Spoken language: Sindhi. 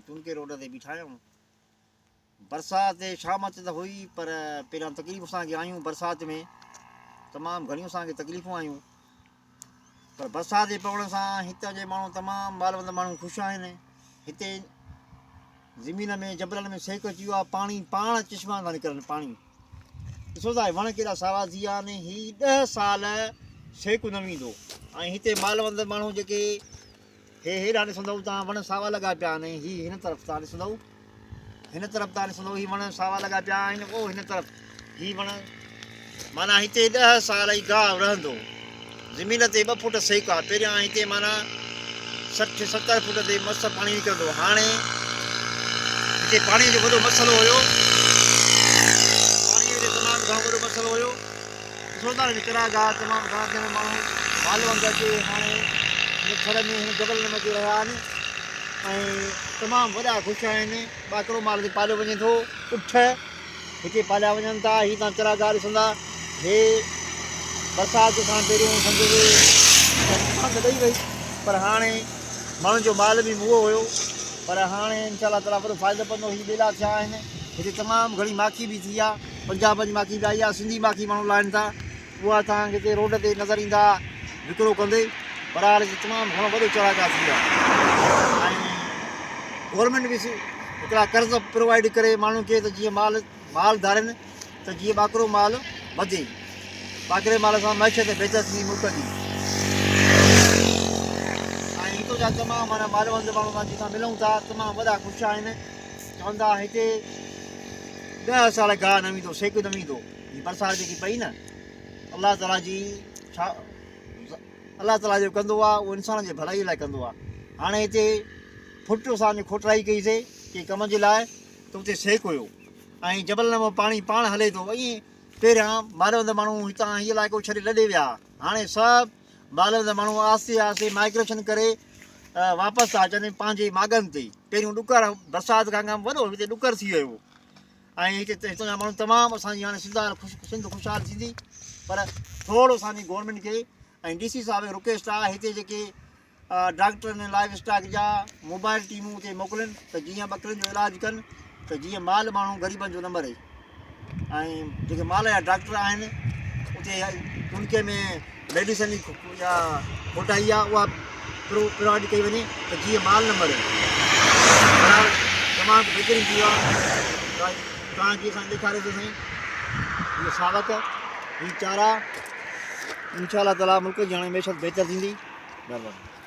چونڪي روڊ تي بيٺا آهيون. برسات شام ته هئي پر پهريان تڪليف اسان کي آيون برسات ۾ تمام گهڻيون اسان کي تڪليفون آيون پر برسات جي پوڻ سان هتان جي ماڻهو تمام مالوند ماڻهو خوش آهن. هتي زمين ۾ جبلن ۾ سيڪ اچي ويو آهي، پاڻي پاڻ چشما ٿا نڪرن. پاڻي ڏسو ٿا وڻ ڪيڏا ساوا ٿي ويا آهن. هي 10 سال سيڪ نه ويندو ۽ هتي مالوند ماڻهو جيڪي هي هيڏانهن ڏسندؤ تان وڻ ساوا لڳا پيا آهن. هي هن طرف تان ڏسندؤ، هن طرف تان ڏسندؤ هي وڻ ساوا لڳا پيا آهن. او هن طرف هي وڻ معنيٰ هتي 10 سال ئي گاهه رهندو. زمين تي 2 فوٽ سيڪ آهي. پهريان هتي معنيٰ 60 70 فوٽ تي مس پاڻي نڪرندو. هاڻي هتي پاڻي جو وڏو مسئلو هيو، پاڻي جو تمام گهڻو وڏو مسئلو هيو. ڏسو ٿا هن چراگاهه تمام گهڻا ٿيڻ ماڻهو مالوند اچي هاڻي هن ٿر ۾ هن جبلن ۾ اچي رهيا آهن ۽ تمام وڏا خوش آهن. ٻاڪرو مال هتي پاليو وڃي ٿو، اٺ هتي پاليا وڃن ٿا. هي تان چراگاهه ڏسندا، هي برسات کان پهريون سمجهو نقصان ته ڏئي وئي پر هاڻي ماڻهن جو مال به موئو هيو پر هاڻي انشاء الله تعالي وڏو فائدو پوندو. هي ٻيلا ٿيا آهن، هتي تمام گهڻي ماکي به ٿي آهي. پنجاب جي ماکي به آئي آهي، سنڌي ماکي ماڻهو لاهين ٿا، اها توهان کي هتي روڊ تي نظر ايندا وڪرو ڪندي. بهرحال هتي تمام گهڻو وڏو چراگاهه ٿي ويو آهي ۽ گورنمينٽ به هڪڙا قرض پرووائيڊ ڪري ماڻهن کي ته جيئن مال مال ڌارين ته جيئن ٻاڪرو مال وڌي، ٻاڪري مال سان معيشت بهتر ٿيندي ملڪ جي. ۽ هتو جا تمام معنيٰ مالوند ماڻهو سان جن سان ملون ٿا تمام وڏا خوش آهن، چون ٿا هتي 10 سال گاهه نه ويندو، سيڪ نه ويندو. هي برسات جيڪي پئي نه الله تعالي جي ڇا الله تعالي جو ڪندو آهي اهو انسان جي ڀلائي لاء ڪندو آهي. هاڻي هتي ڦٽ اسان جي کوٽرائي ڪئي سي ڪي ڪم جي لاء ته اتي سيڪ هيو ۽ جبل مان پاڻي پاڻ هلي ٿو. ائين پهريان مالوند ماڻهو هتان هي علائقو ڇڏي لڏي ويا، هاڻي سڀ مالوند ماڻهو آهستي آهستي مائگريشن ڪري واپس ٿا اچن پنهنجي ماڳن تي. پهريون ڏڪر برسات کان کان وڏو هتي ڏڪر ٿي ويو ۽ هتي هتان جا ماڻهو تمام اسان جي هاڻي سنڌ خوش سنڌ خوشحال ٿيندي پر ٿورو اسان جي گورنمينٽ کي ۽ ڊي سي صاحب کي رڪويسٽ آهي هتي جيڪي ڊاڪٽر ۽ لائيو اسٽاڪ جا موبائل ٽيمون اتي موڪلين ته جيئن ٻڪرين جو علاج ڪن ته جيئن مال ماڻهو غريبن جو نه مري ۽ جيڪي مال جا ڊاڪٽر آهن اتي ٽونڪي ۾ ميڊيسن جي يا کوٽائي آهي اها پرووائڊ ڪئي وڃي ته جيئن مال نه مري. بهرحال تمام بهترين ٿي ويو آهي. توهان کي اسان ڏيکاريو ٿو سائين هي ساوڪ هي چارا انشاء الله تعالي ملڪ جي هاڻي معيشت بهتر ٿيندي. مهرباني.